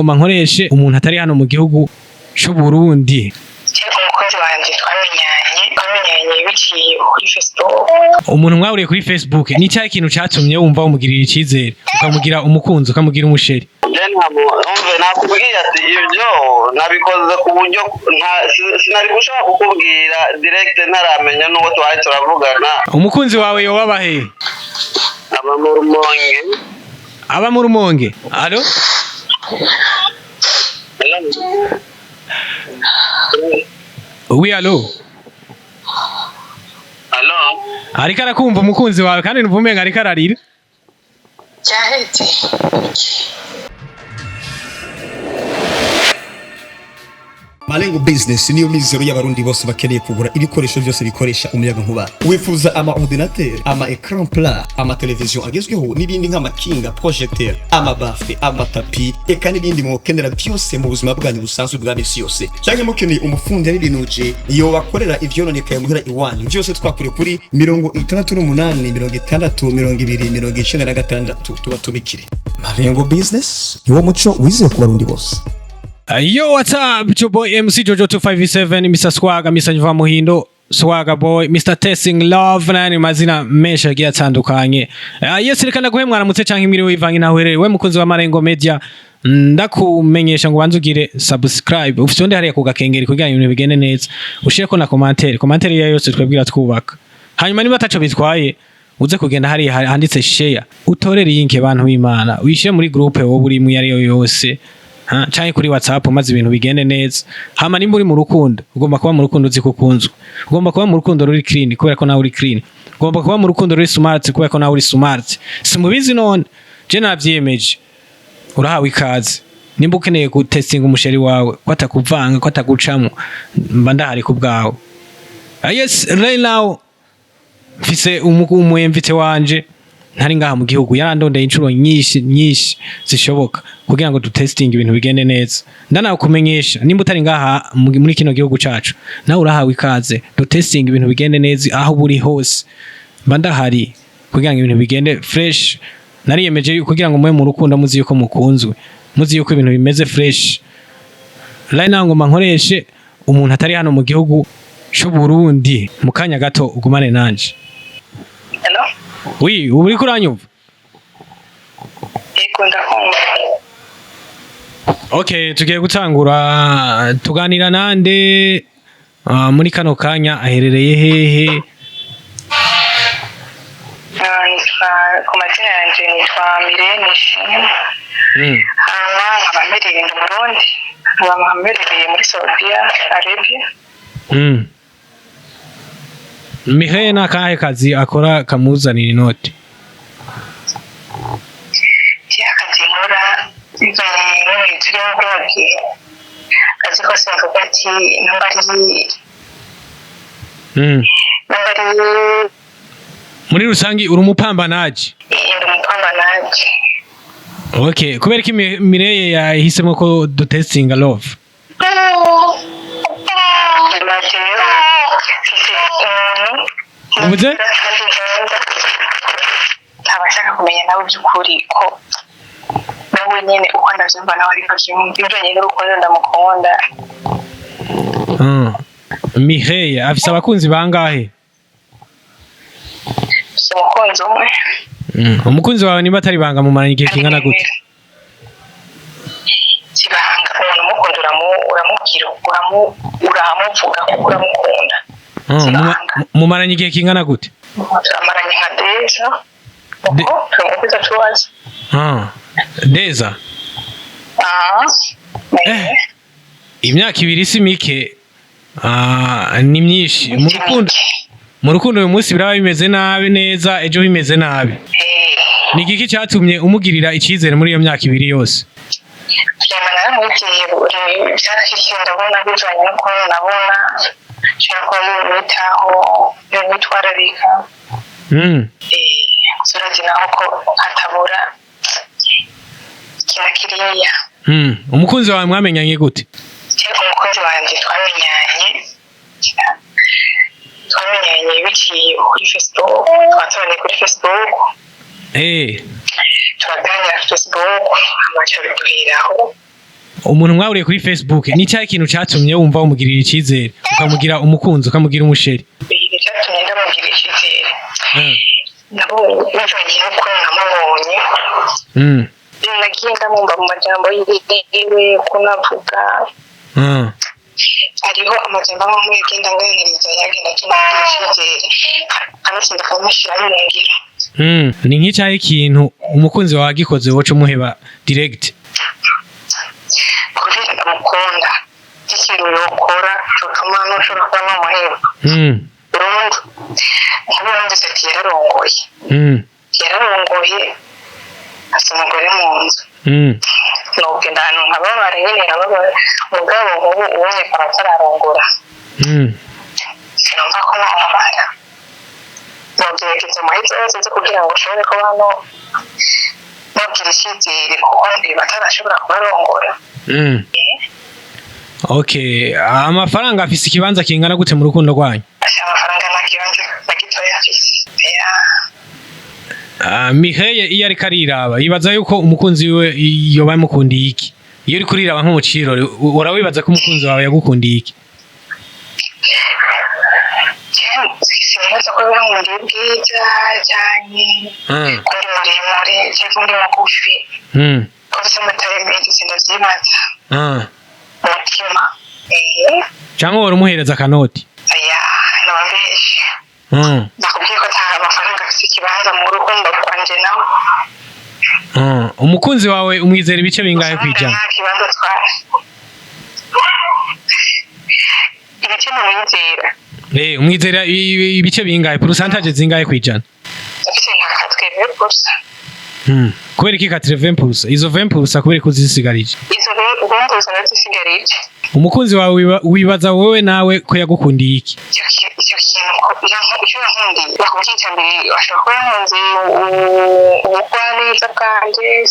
Ngoma nkoreshe umuntu atari hano mu gihugu c'u Burundi. Umukunzi wanje twamenyanye biciye kuri Facebook. Umuntu mwahuriye kuri Facebook, ni cyahe kintu catumye wumva umugirira icizere, ukamugira umukunzi, ukamugira umuchéri? Je ntamve, nakubwiye ati ibyo nabikoze ku buryo sinari gushobora kukubwira direct ntaramenya n'uwo twari turavugana. Umukunzi wawe yoba aba he? Aba mu Rumonge. Aba mu Rumonge. Allo? Hello? Oui, allo? Allo? Ariko arakumva umukunzi wawe, kandi numva umenga ariko ararira. Cyahetse. Malengo Business niyo mizero y'Abarundi bose bakeneye kugura ibikoresho byose bikoresha umuyaga nkuba. Wifuza ama ordinateur, ama écran plat, ama television agezweho n'ibindi nk'amakinga, projecteur, ama baffle, amatapi, eka n'ibindi mwokenera byose mu buzima bwanyu busanzwe bwa misi yose. Cyangwa mukeneye umufundi yabibinuje iyo bakorera ivyononekaye muhira iwanyu, byose twakure kuri 68 60 20 96, tubatumikire. Malengo Business niwo muco wizeye ku Barundi bose. Yo, what's up? It's your boy MC Jojo 257, Mr. Swaga, Mr. Njva Muhindo, Swaga Boy, Mr. Testing Love, n'ayandi mazina menshi agiye atandukanye. Yes, reka ndaguhe mwaramutse canke mwiriwe ivange naho uherereye. We mukunzi wa Marengo Media, ndakumenyesha ngo ubanze ugire subscribe, ufite hariya ku gakengeri kugira ngo ibintu bigende neza. Ushireko na commentaire, commentaire iyo yose twebwira twubaka. Hanyuma niba ataco bitwaye, uze kugenda hariya handitse share, utorere link, bantu b'Imana, wishire muri groupe wowe urimo iyo ariyo yose, ha, canke kuri WhatsApp, maze ibintu bigende neza. Hama nimba uri mu rukundo, ugomba kuba mu rukundo uzi ko ukunzwe, ugomba kuba mu rukundo ruri clean kubera ko nawe uri clean, ugomba kuba mu rukundo ruri smart kubera ko nawe uri smart. Simubizi none je navyiyemeje. Urahawe ikaze nimba ukeneye gutestinga umuchéri wawe ko atakuvanga, ko atagucamo, mba ndahari ku bwawe. Yes, right now mfise umu invité wanje ntari ngaha mu gihugu. Yarandondeye inshuro nyinshi nyinshi zishoboka kugira ngo dutestinge ibintu bigende neza. Ndanakumenyesha, nimba utari ngaha muri kino gihugu cacu, nawe urahawe ikaze, dutestinge ibintu bigende neza. Aho buri hose mba ndahari kugira ngo ibintu bigende fresh. Nariyemeje kugira ngo mube mu rukundo muzi yuko mukunzwe, muzi yuko ibintu bimeze fresh. Right now ngoma nkoreshe umuntu atari hano mu gihugu c'u Burundi. Mu kanya gato ugumane nanje. Hello? Oui, ubu uriko uranyumva? Yego, ndakumva. Okay, tugiye gutangura tuganira nande muri kano kanya? Aherereye hehe? Nitwa, ku mazina yanje nitwa Mirene Ishimwe. Hama nkaba mperereye mu Burundi, nkaba mperereye muri Saudiya Arabia. Mireille ni akahe kazi akora kamuzanira inoti? Je, akazi nkora, bivanye n'ibihe turimo kino gihe, akazi kose mvuga ati nimba ari nimba ari Muri rusangi uri umupambanaji? Ndi umupambanaji. Okay, kubera ko Mireille yahisemo ko dutestinga love? Nyuma jewe mfise umuntu Uvuze? kandi nkunda, nkaba nshaka kumenya nawe by'ukuri ko nawe nyene uko ndavyumva nawe ariko avyumva, bivanye n'urukundo ndamukunda. Mireille afise abakunzi bangahe? Mfise umukunzi umwe. Umukunzi wawe, niba atari banga, mumaranye igihe kingana gute? Kibanga, umuntu umukunda uramubwira, uramuvuga kuko uramukunda. Kibanga. Mumaranye igihe kingana gute? Turamaranye nka 2 ans, uko turi mu kwezi tubaza. Deza? Ah. Eh. Imyaka 2 si mike. Ni myinshi mu rukundo. Mu rukundo uyu munsi biraba bimeze nabi neza, ejo bimeze nabi. Ni igiki cyatumye umugirira icyizere muri iyo myaka 2 yose? Vyama naramwegeye, byarashyikiye, ndabona bivanye n'ukuntu nabona nshobora kuba yomwitaho, yomwitwararika. Gusa urazi naho ko hatabura iki na kiriya. Umukunzi wawe mwamenyanye gute? Je, umukunzi wanje twamenyanye biciye kuri Facebook, twatoranye kuri Facebook. Turaganira Facebook, amaca biduheraho. Umuntu mwahuriye kuri Facebook, ni cyahe ikintu catumye wumva umugirira icyizere, ukamugira umukunzi, ukamugira umuchéri? Igihe cyatumye ndamugira icyizere, nabonye bivanye n'uko namubonye, nagiye ndamwumva mu majambo yiwe ko navuga, hariho amajambo amwe amwe yagenda anganiriza, yagenda atuma ngira icyizere, kanatsinda akamushyira no mu ngiro. Ni nk'icyahe ikintu umukunzi wawe agikoze woca umuheba direct? Kubera ndamukunda, ikintu yokora cotuma ntushobora kuba namuheba burundu, nk'ubu numvise ati yararongoye, yararongoye, afite umugore mu nzu, nogenda ahantu nkababara nyine, nkababara. Mugabo nk'ubu ubonye akaba atararongora, sinumva ko nababara, nogerageza muri zose zo kugira ngo ushobore kuba no nogira icyizere, kuko ndeba atarashobora kubarongora. Okay, amafaranga afise ikibanza kingana gute mu rukundo rwanyu? Asa amafaranga nta kibanza na gitoya afise ya. Ah, Mireille, iyo ariko ariraba, yibaza yuko umukunzi wiwe yoba yamukundiye iki? Iyo uriko uriraba nk'umucirore, urawibaza ko umukunzi wawe yagukundiye iki? Sinibaza ko yankundiye ubwiza cyane, ko ndi muremure cyangwa ndi mugufi, ko mfite amatara menshi, sindavyibaza. Umutima. Cyangwa wari umuhereza akanoti? Aya nabambeshe. Nakubwiye ko ata amafaranga afite ikibanza mu rukundo rwanje nawe. Umukunzi wawe umwizera ibice bingahe kwijana? Nta kibanza twara, ibice numwizera. Umwizera ibice bingahe, pourcentage zingahe kwijana? Afite nka 80 gusa. Kubera iki 80%? Izo 20% kubera ko uzisigarije? Izo 20% nazisigarije. Umukunzi wawe wibaza wowe nawe ko yagukundiye iki? Icyo kintu icyo yankundiye, nakubwiye, icya mbere ashobora kuba yankunze ubugwaneza bwanjye.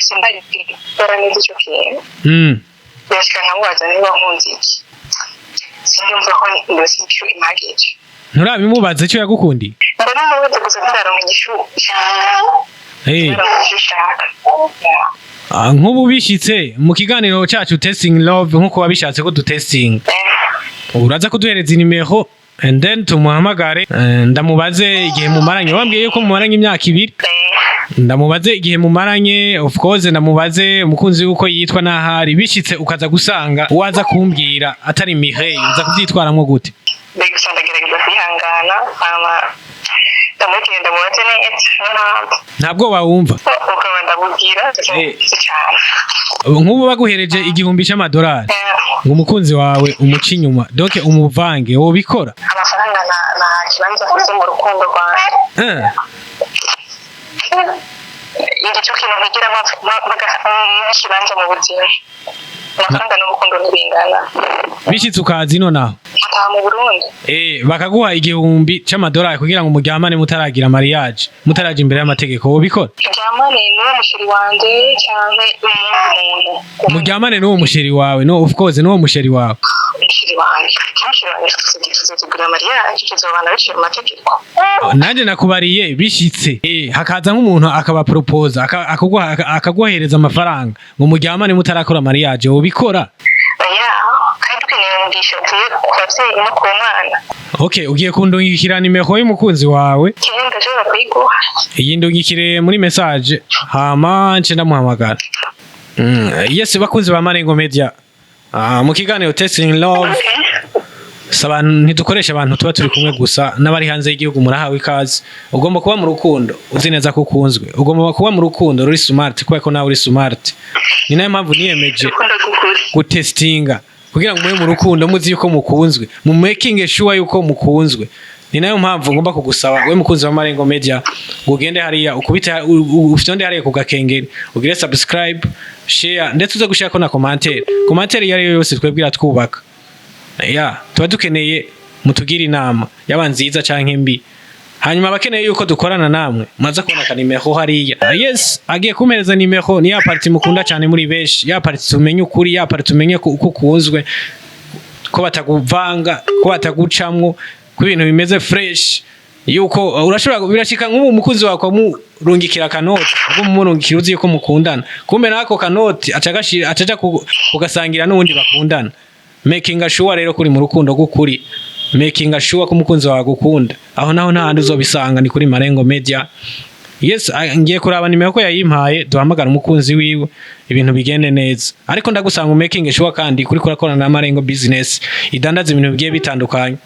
Sindagikora neza icyo kintu. Birashika nkamubaza niba nkunze iki, sindumva ko ndose inyishu impagije. Nturabimubaza icyo yagukundiye? Ndabimubaza, gusa ntararonka inyishu nshaka. Ntararonka inyishu nshaka. Ah, nk'ubu bishitse mu kiganiro cyacu Testing Love, nk'uko wabishatse ko dutesting, uraza kuduhereza inimero and then tumuhamagare, ndamubaze igihe mumaranye. Wambwiye yuko mumaranye imyaka 2. Ndamubaze igihe mumaranye, of course ndamubaze umukunzi w'uko yitwa n'ahari. Bishitse ukaza gusanga waza kumbwira atari Mireille, uza kubyitwaramwo gute? Mbega gusa ndagerageza kwihangana, hama ndamubwira, ndamubaze neza n'impamvu. Ntabwo wawumva? Ukaba ndamubwira cyane. Nk'ubu baguhereje 1000 c'amadolari ngo umukunzi wawe umuce inyuma, donc umuvange, wobikora? Amafaranga nta kibanza afite mu rukundo rwanjye. Icyo kintu ntigira nk'ikibanza mu buzima, amafaranga n'urukundo ntibingana. Bishitse ukaza ino naho, Nkataha mu Burundi, bakaguha 1000 c'amadolari kugira ngo muryamane mutaragira mariage, mutaraja imbere y'amategeko, wobikora? Ndyamane n'uwo muchéri wanje cyangwa umuntu muntu? Muryamane n'uwo muchéri wawe. No, of course, n'uwo muchéri wawe. Umuchéri wanje, umuchéri wanje tuzotegura mariage, tuzobana biciye mu mategeko. Nanjye nakubariye bishitse, hakaza nk'umuntu akabaporopoza, akaguhereza amafaranga ngo muryamane mutarakora mariage, wobikora? Oya, kandi dukeneye umugisha uvuye ku babyeyi no ku Mana. Okay, ugiye kundungikira nimero y'umukunzi wawe? Kenda ndashobora kuyiguha. Iyi ndungikire muri message, hama nce ndamuhamagara. Yes, bakunzi ba Marengo Media, mu kiganiro Testing Love, saba ntidukoresha abantu tuba turi kumwe gusa, n'abari hanze y'igihugu murahawe ikaze. Ugomba kuba mu rukundo uzi neza ko ukunzwe, ugomba kuba mu rukundo ruri smart kubera ko nawe uri smart. Ni nayo mpamvu niyemeje Urukundo rw'ukuri. gutestinga kugira ngo mube mu rukundo muzi yuko mukunzwe, mu making sure yuko mukunzwe. Ni nayo mpamvu ngomba kugusaba we mukunzi wa Marengo Media ngo ugende hariya ukubite, ufyonde hariya ku gakengeri, ugire subscribe, share, ndetse uze gushirako na commentaire. Commentaire iyo ari yo yose twebwe iratwubaka. Ya, tuba dukeneye mutugire inama, yaba nziza canke mbi. Hanyuma abakeneye yuko dukorana namwe, muraza kubona akanimero hariya. Yes, agiye kumpereza nimero. Ni ya partie mukunda cyane muri benshi, ya partie tumenye ukuri, ya partie tumenye uko ukunzwe, ko bataguvanga, ko batagucamwo, ko ibintu bimeze fresh. Yuko urashobora, birashika nk'ubu umukunzi wawe ukamurungikira akanoti, ubwo mumurungikira uzi yuko mukundana, kumbe nako kanoti aca agashira, acaja kugasangira n'uwundi bakundana. Making sure rero kuri mu rukundo rw'ukuri, making sure ko umukunzi wawe agukunda, aho naho nta handi uzobisanga, ni kuri Marengo Media. Yes, ngiye kuraba nimero ko yayimpaye, duhamagara umukunzi wiwe, ibintu bigende neza. Ariko ndagusanga making sure kandi kuri kurakorana na Marengo Business, idandaza ibintu bigiye bitandukanye: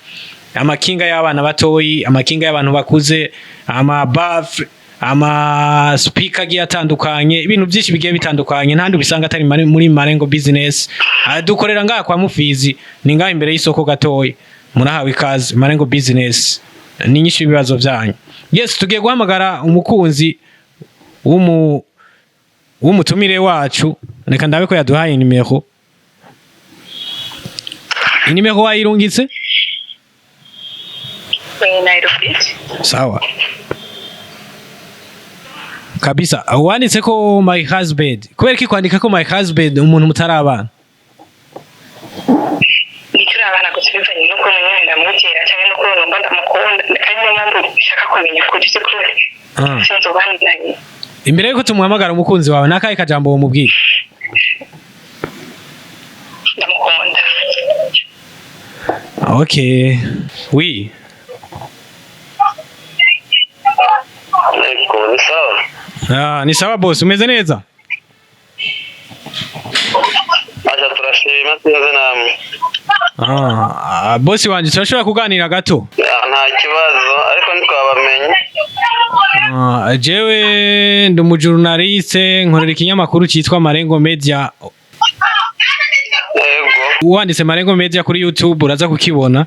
amakinga y'abana batoyi, amakinga y'abantu bakuze, ama baffle, ama speaker agiye atandukanye, ibintu byinshi bigiye bitandukanye. Ntandi ubisanga atari muri Marengo Business. Dukorera ngaha kwa Mufizi, ni ngaha imbere y'isoko gatoyi. Murahawe ikaze. Marengo Business ni nyinshi ibibazo byanyu. Yes, tugiye guhamagara umukunzi w'umutumire wacu. Reka ndabe ko yaduhaye nimero. Inimero wayirungitse? Nairobi. Sawa kabisa. Wanditse ko "my husband". Kubera iki kwandika ko "my husband" umuntu mutarabana? Ntiturabana, gusa bivanye n'ukuntu nyine ndamwegera cyangwa n'ukuntu numva ndamukunda, kandi niyo mpamvu nshaka kumenya kuri by'ukuri. Sinzi ubandanye. Imbere yuko tumuhamagara umukunzi wawe, nakahe kajambo womubwira? Ndamukunda. Okay, oui. Yego, ni sawa. Ah, ni sawa boss, umeze neza? Aja, turashima, sinzi namwe. Ah, boss wanje, turashobora kuganira gato? Ya, nta kibazo, ariko ntitwabamenye. Ah, jewe ndi umujournaliste, nkorera ikinyamakuru cyitwa Marengo Media. Wanditse Marengo Media kuri YouTube uraza kukibona.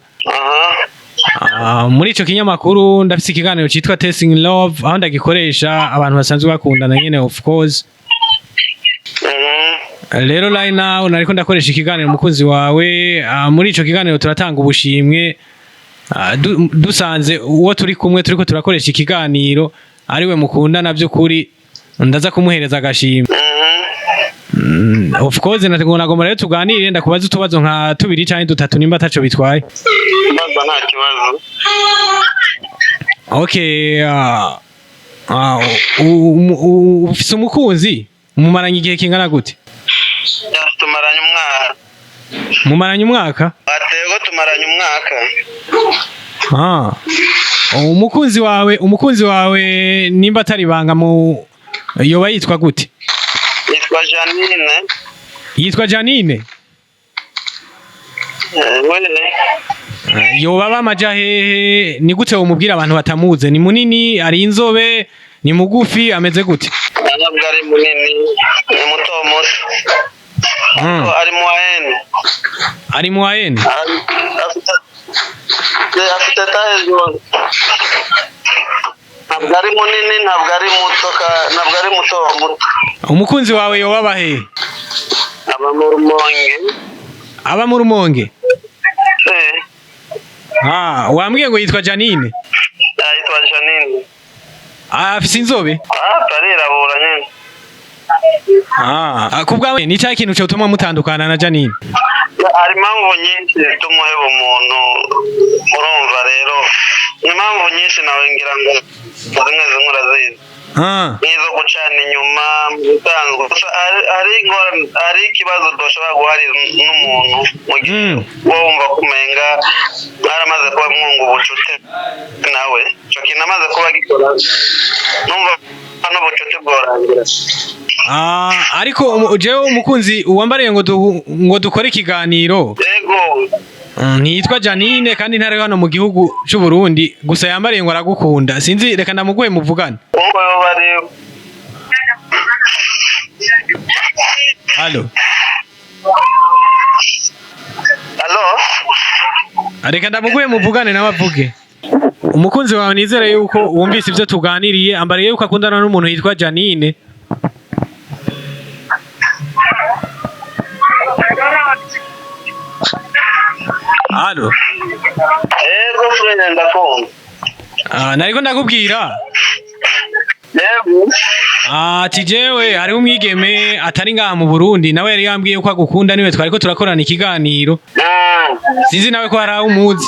Ah, muri ico kinyamakuru ndafise ikiganiro cyitwa Testing Love, aho ndagikoresha abantu basanzwe bakundana nyene, of course. Rero right now nariko ndakoresha ikiganiro umukunzi wawe. Muri ico kiganiro turatanga ubushimwe. Dusanze uwo turi kumwe turiko turakoresha ikiganiro ariwe mukundana by'ukuri, ndaza kumuhereza agashimwe. Of course nagomba rero tuganire, ndakubaza utubazo nka tubiri canke dutatu, nimba ataco bitwaye. Baza, nta kibazo. Okay, ufise umukunzi, mumaranye igihe kingana gute? Ya, tumaranye umwaka. Mumaranye umwaka? Atego, tumaranye umwaka. Ah. Umukunzi wawe nimba atari ibanga, mu yoba yitwa gute? Yitwa Janine. Yitwa Janine? We. Yoba bamaja hehe? Ni gute womubwira abantu batamuze? Ni munini, ari inzobe, ni mugufi, ameze gute? Ntabwo ari munini, ni muto muto. Ari mu wayene. Ari mu wayene? Afite taille jaune. Ntabwo ari munini, ntabwo ari muto, ntabwo ari muto muto. Umukunzi wawe yoba aba hehe? Aba mu Rumonge. Aba mu Rumonge? Eh. Ah, wambwiye ngo yitwa Janine? Yitwa Janine. Afise inzobe? Ah, arirabura nyine. Ah, kubwawe ni cya kintu cyotuma mutandukana na Janine? Hari impamvu nyinshi zituma uheba umuntu, urumva rero ni impamvu nyinshi, nawe ngira ngo zimwe zimwe urazizi. Nk'izo gucana inyuma mu bisanzwe. Gusa hari ikibazo udashobora guharira n'umuntu mu gihe wowe wumva ko umenga mwaramaze kuba mwunga ubucuti nawe, icyo kintu amaze kuba gikora, numva n'ubucuti bworangira. Ah, ariko jewe umukunzi wambariye ngo dukore ikiganiro Yego. Ntiyitwa Janine, kandi ntari hano mu gihugu cy'u Burundi. Gusa yambariye ngo aragukunda. Sinzi, reka ndamuguhe muvugane. Ubwo yoba ari Allo? Allo? Reka ndamuguhe muvugane nawe avuge. Umukunzi wawe, nizere yuko wumvise ibyo tuganiriye, ambariye yuko akundana n'umuntu yitwa Janine. Allo? Yego frère, ndakumva. Ah, nariko ndakubwira. Yego. Ah, ati jewe hariho umwigeme atari ngaha mu Burundi, nawe yari yambwiye ko agukunda, niwe twariko turakorana ikiganiro. Sinzi nawe ko hari aho umuzi.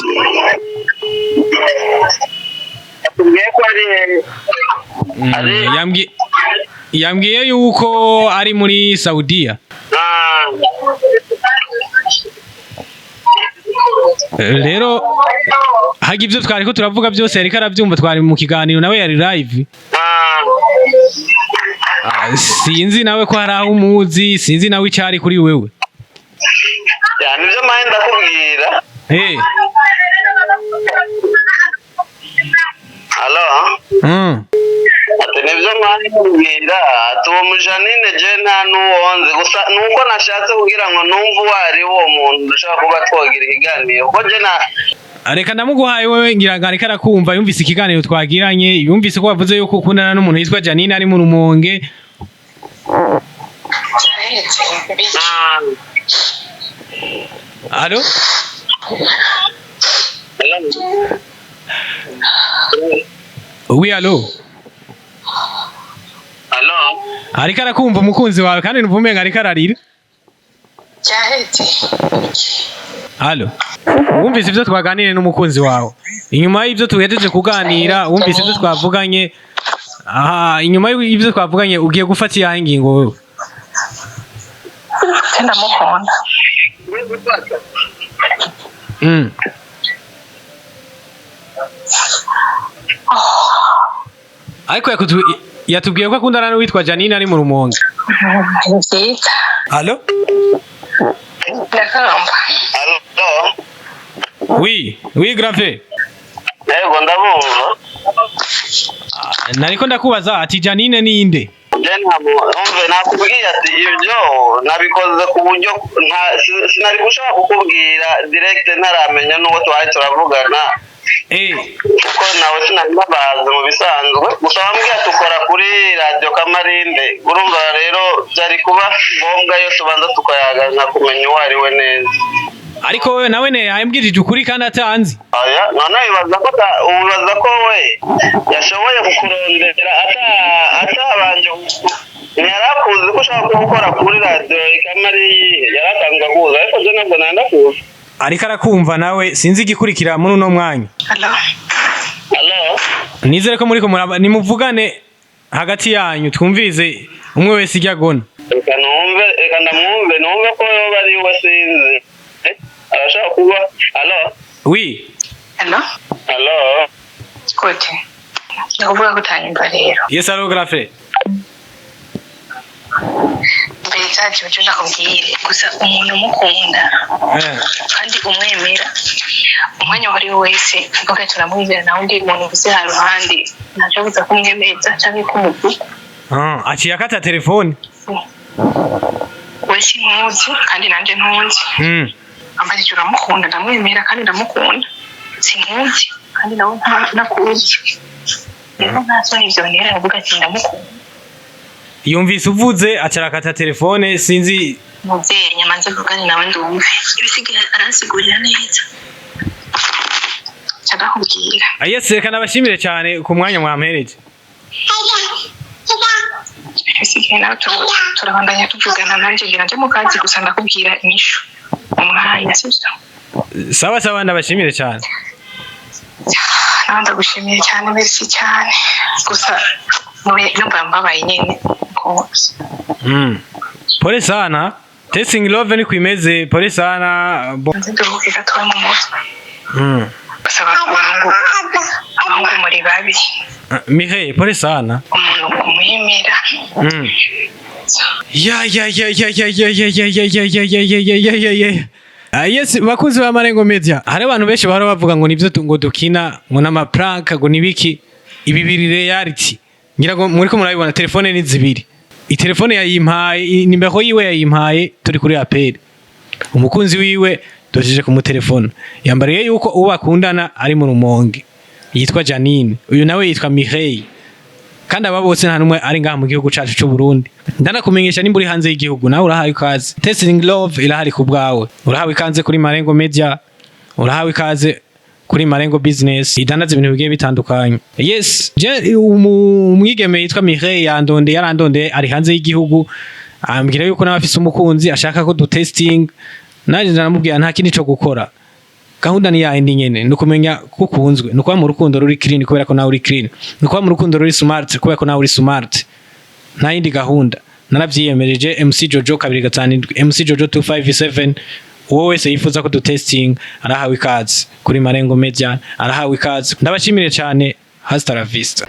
Yakubwiye ko ari ari Yambwiye yuko ari muri Saudiya. Rero haga ibyo twari ko turavuga byose yariko arabyumva, twari mu kiganiro nawe yari live. Sinzi nawe ko hari aho umuzi, sinzi nawe icari kuri wewe. Ya, nivyo mahe ndakubwira. Alo? Ati nivyo mahe ndakubwira, ati uwo mujanine je nta n'uwo nzi, gusa nuko nashatse kugira ngo numve uwo ari uwo muntu dushobora kuba twogira ikiganiro, kuko je na Reka ndamuguhaye wewe, ngira ngo ariko arakumva, yumvise ikiganiro twagiranye, yumvise ko wavuze yuko ukundana n'umuntu yitwa Janine ari mu Rumonge. Byahetse biki? Alo? Oui, alo? Alo? Ariko arakumva umukunzi wawe kandi numva umenga ariko ararira. Byahetse. Alo? Wumvise ivyo twaganiriye n'umukunzi wawe, inyuma y'ivyo tuhejeje kuganira, wumvise ivyo twavuganye, aha, inyuma y'ivyo twavuganye ugiye gufata iyahe ngingo wewe? Se ndamukunda. Ariko yatubwiye ko akundana n'uwitwa Janine ari mu Rumonge. Ni byiza. Alo? Ndakamba. Alo? Oui, oui, grave. Yego, ndabumva. Nariko ndakubaza ati Janine ninde? Je ntabwo umve, nakubwiye ati ibyo nabikoze ku buryo sinari gushobora kukubwira direct ntaramenya n'uwo twari turavugana. Kuko nawe sinari nabazi mu bisanzwe, gusa wambwiye ati ukora kuri radiyo Kamarinde, urumva rero byari kuba ngombwa iyo tubanza tukayagana kumenya uwo ari we neza. Ariko wewe nawe ne yambwirije ukuri kandi atanzi. Oya, none wibaza ko we yashoboye kukurondera atabanje ntiyarakuzi ko ushobora kuba ukora kuri radiyo Kamari, yarasanzwe akuzi, ariko je ntabwo nari ndakuzi. Ariko arakumva nawe, sinzi igikurikira muri uno mwanya. Alo? Alo? Nizere ko muriko nimuvugane hagati yanyu twumvirize umwe wese ijya agona. Reka numve, reka ndamwumve, numve ko yoba ari we, sinzi. Arashobora kuba. Alo? Oui. Alo? Alo? Gute? Ni ukuvuga ko utanyumva rero. Yes, alo grave. Mbere Jojo ndakubwire gusa, umuntu umukunda kandi umwemera umwanya uwo ari we wese uvuga turamwizera, nawe undi muntu uvuze ha ruhande ntacyo buza kumwemeza canke kumuvuga. Aciye akata telefone. We sinkuzi kandi nanje ntunzi. Ambajije uramukunda, ndamwemera kandi ndamukunda, sinkuzi kandi nawe ntakuzi, rero nta soni vyonera avuga ati ndamukunda. Yumvise uvuze acarakata telefone, sinzi. Muvyeyi nyamanze vugane nawe ndumve ibisigaye, aransigurira neza ndakubwira. Yes, reka nabashimire cyane ku mwanya mwampereje. Ibisigaye nawe turabandanya tuvugana, nanje ngira nje mu kazi, gusa ndakubwira inyishu mu mwanya, sivyo? Sawa sawa, ndabashimire cyane. Nawe ndagushimiye cyane, merci cyane, gusa numva mbabaye nyene rwose. Pole sana. Testing Love ni kwimeze, pole sana. Nze nduhuke gatoya mu mutwe. Gusa abahungu muri babi. Mireille, pole sana. Umuntu kumwemera. Ya ya ya ya ya ya ya ya ya ya ya ya ya ya ya ya ya. Yes, bakunzi ba Marengo Media. Hari abantu benshi bahora bavuga ngo nivyo ngo dukina, ngo n'ama prank, ngo nibiki. Ibi biri reality. Ngira ngo muriko murabibona, telefone ni zibiri. Itelefone yayimpaye, nimero yiwe yayimpaye turi kuri appel. Umukunzi wiwe dojeje kumutelefona. Yambariye yuko uwo bakundana ari mu Rumonge. Yitwa Janine. Uyu nawe yitwa Mireille. Kandi aba bose nta numwe ari ngaha mu gihugu cacu c'u Burundi. Ndanakumenyesha nimba uri hanze y'igihugu nawe urahawe ikaze. Testing Love irahari ku bwawe. Urahawe ikaze kuri Marengo Media, urahawe ikaze kuri Marengo Business idandaza ibintu bigiye bitandukanye. Yes, je umwigeme yitwa Mireille yandonde, yarandonde ari hanze y'igihugu, ambwira yuko nawe afise umukunzi ashaka ko du testing. Nanje ndaramubwira nta kindi co gukora. Gahunda ni yayindi nyene, ni ukumenya ko ukunzwe, ni ukuba mu rukundo ruri clean kubera ko nawe uri clean, ni ukuba mu rukundo ruri smart kubera ko nawe uri smart. Nta yindi gahunda, naravyiyemereje. MC Jojo 257, MC Jojo 257. Uwo wese yifuza ko dutesting arahawe ikaze kuri Marengo Media, arahawe ikaze. Ndabashimire cyane, hasta la vista.